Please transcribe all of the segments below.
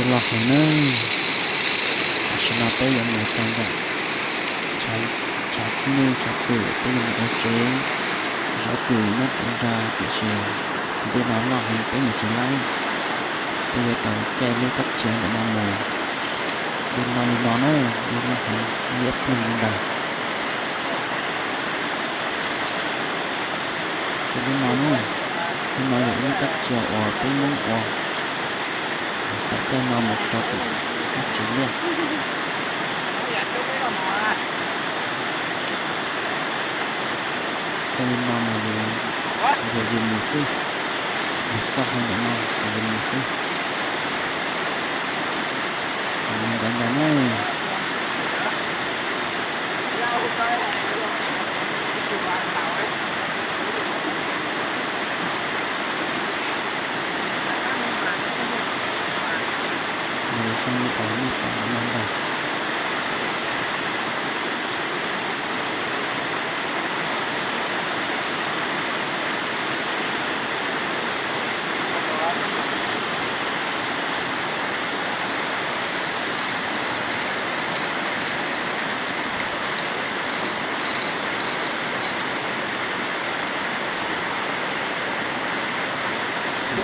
Loj heev nawb. Tam sim no peb yuav mus rau nram tshav nyuj tshav twm, peb yuav mus ua tsev zaub twm nyob rau nrad, tiam sis ntuj no loj heev peb mus tsis laib. Peb yuav tau caij lub kab tsia ntawm no mus. Li no li no na, li no heev, liab ploog li ntawd. Ces lub no na, lub no yog ib lub kab tsia uas peb Hmoob ua tom caij no mus rau tim lub tsev liaj. Ces li no mas yus, yog yus mus xwb, yus txog hauv ntawm no ces yus mus xwb. Ces li ntawd ntag na. Zoo li uas nej pom ntawm no ntag.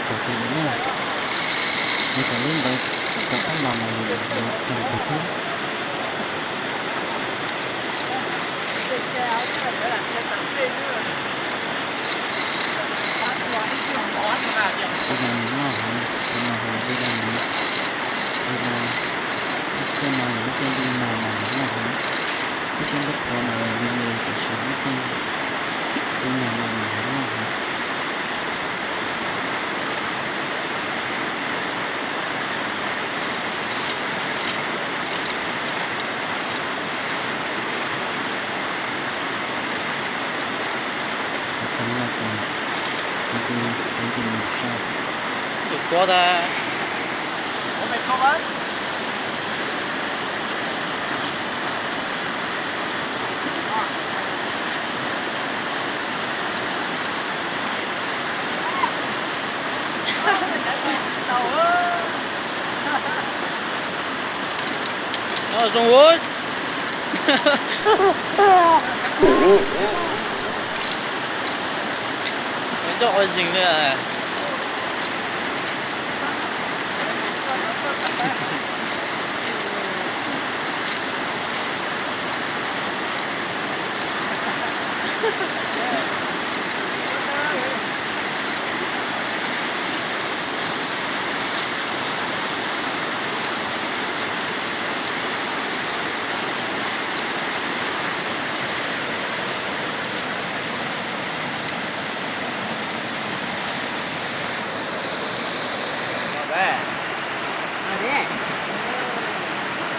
Txog kiag ntawm no, nyob rau lub ntawd, rau qab los mas yus yuav raug tus thiab. Li no nws loj heev, li no ho li no nws, li no, lub caij no yog lub caij ntuj nag mas nws loj heev. Lub caij ntuj qhuav mas nws me me, tiam sis lub caij ntuj nag no mas nws loj heev. Txog no ces kuv nce, kuv nce mus sau. Tus kuab tas. Zoo ua, coj ua zis li.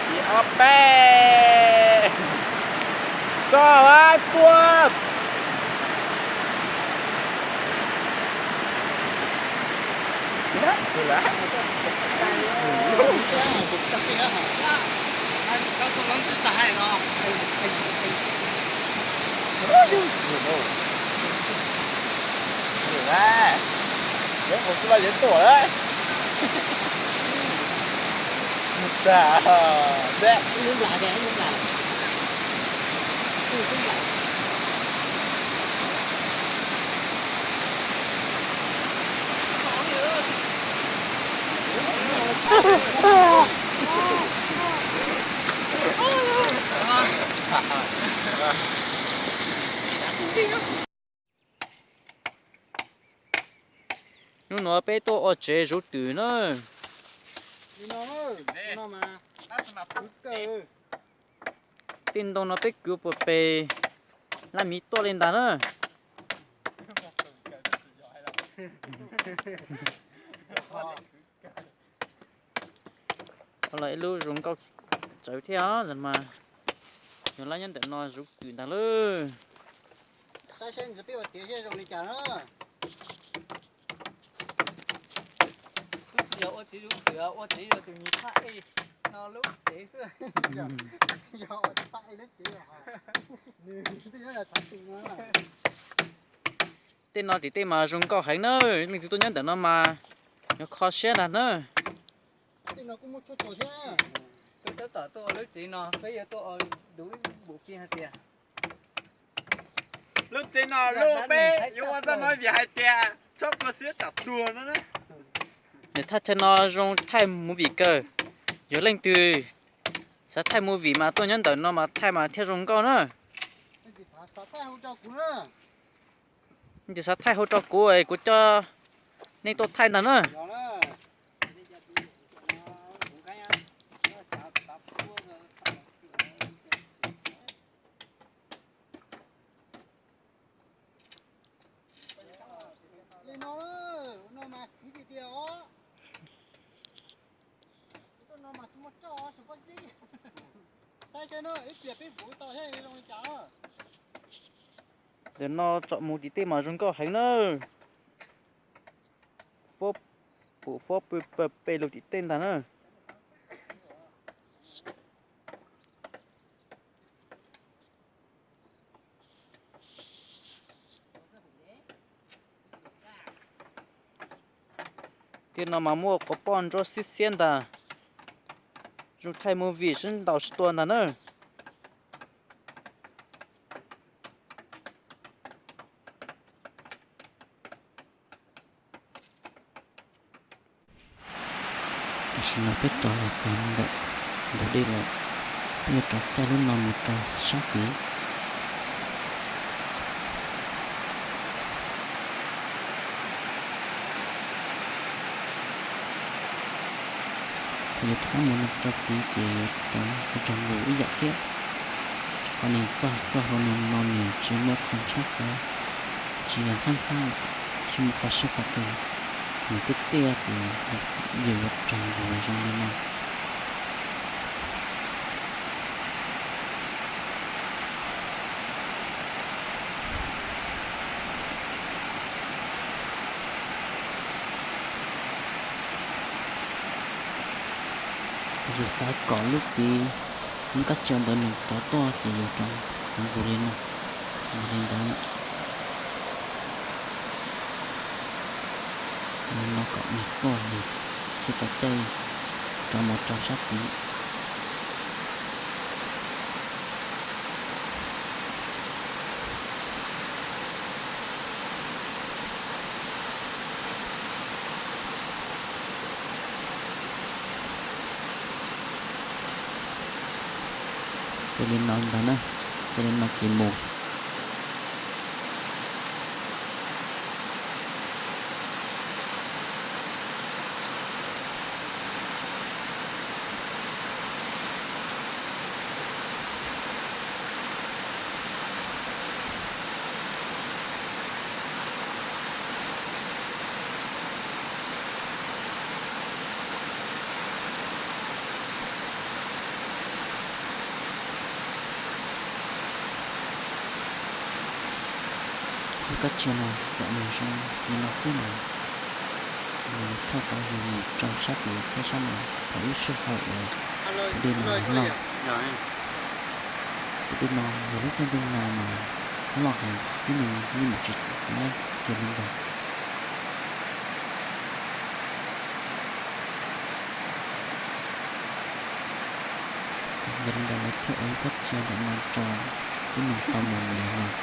Ib ob peb, tso vaib puab. Yuav mus tsis los yuav tuam lawm. Tsis tas, ib lub nplas tias ib lub nplas. Ib lub nplas. Hnub no peb tuaj ua tsev zuv twm na. Tej ntoo no peb kwv puag pem laj miv tuaj li ntag na. Los ib lub zoo nkauj tsawv thiab os, mas yog lab nyob ntawm no zuv twm ntag lauj. Saib seb ntxiv peb ua tiav seb zoo li cas na. Tub tsis yog ua tsev zuv twm, ua tsev yog tus nyuag phaj ej no lub tsev xwb. Yog ua tsev phaj ej lub tsev. Nws twb nyob tshav twm no. Tej no tim tej mas zoo nkauj heev na, leej twg tuaj nyob ntawm no mas yuav kho siab ntag na. Kuj muaj tshuaj txog thiab. Tuaj tab tom tuaj ua lub tsev no peb yuav tuaj ua duv bus kiag hais tias lub tsev no lub peb yuav ua txoj movie vim hais tias txhob kua xiab tsam tuag no na. Nws thaij chaw no zoo thaij movie kawg. Yog leej twg xav thaij movie mas tuaj nyob ntawm no mas thaij mas thiaj zoo nkauj na. Leej twg xav thaij hu rau kuv, kuv coj nej tuaj thaij ntag na. Li no, no mas khwv tiag tiag os. Tuaj no mas tsis muaj roj os, pob zeb. Saib seb no ib pliag peb puv tau thiab zoo li cas na. Ntawm no tsom mus tim tej mas zoo nkauj heev na. Fob, pum fob pw pawg pes lug tim tej ntag na. Tej no mas muaj quav poj ntsuab xiab xiab ntag. Zoo thaij movie sib ntaus sib tua ntag na. Tam sim no peb rov los txog ntawm ntug dej lawm, peb yuav rov caij lub no mus rau sab tid. Thaum yuav rov qab mus no rau tid ces yuav rov mus rau nkaus ib yam thiab, rau qhov nws txoj hau no nws tsis muaj qhov ntshab qhov, tsis yog ntxhab ntxhab, tsis muaj qhov siab qhov qis, nws tiaj tiaj ces yus yuav raug nkaus zoo li no. Yus xav kom lub tid, lub kab cia ntawd nws rov tuaj ces yus rov nkaus li no, nkaus li ntawd. Li no kom nws tuaj nws thiaj tau caij rov mus rau sab tid. Ces li no ntag na, ces li no ces mus. Lub kab cia no txawm mus zoo li no xwb mas nws yuav thauj tau yus mus rau sab tid thiab sab no thaum lub sij hawm uas tus dej no loj. Tus dej no yog lub caij ntuj no mas loj heev, tib neeg yeej mus tsis laib kiag li ntag. Yog li ntawd lawv thiaj ua lub kab cia ntawm no rau tib neeg tau mus mus los.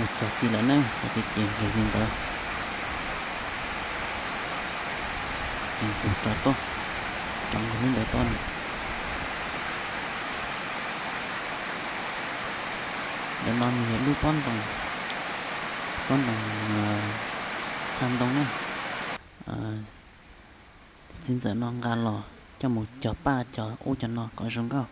Mus txog tid lawm na, txog tid ces nqis li ntawd. Ces kuv rov tuaj, rov nkaus lub ntawd tuaj no. Ntawm no nws yog lub pob ntoo, pob ntoo txha ntoo na. Tus txiv ntxawm no nqa los coj mus cog paj cog ub cog no kom zoo nkauj.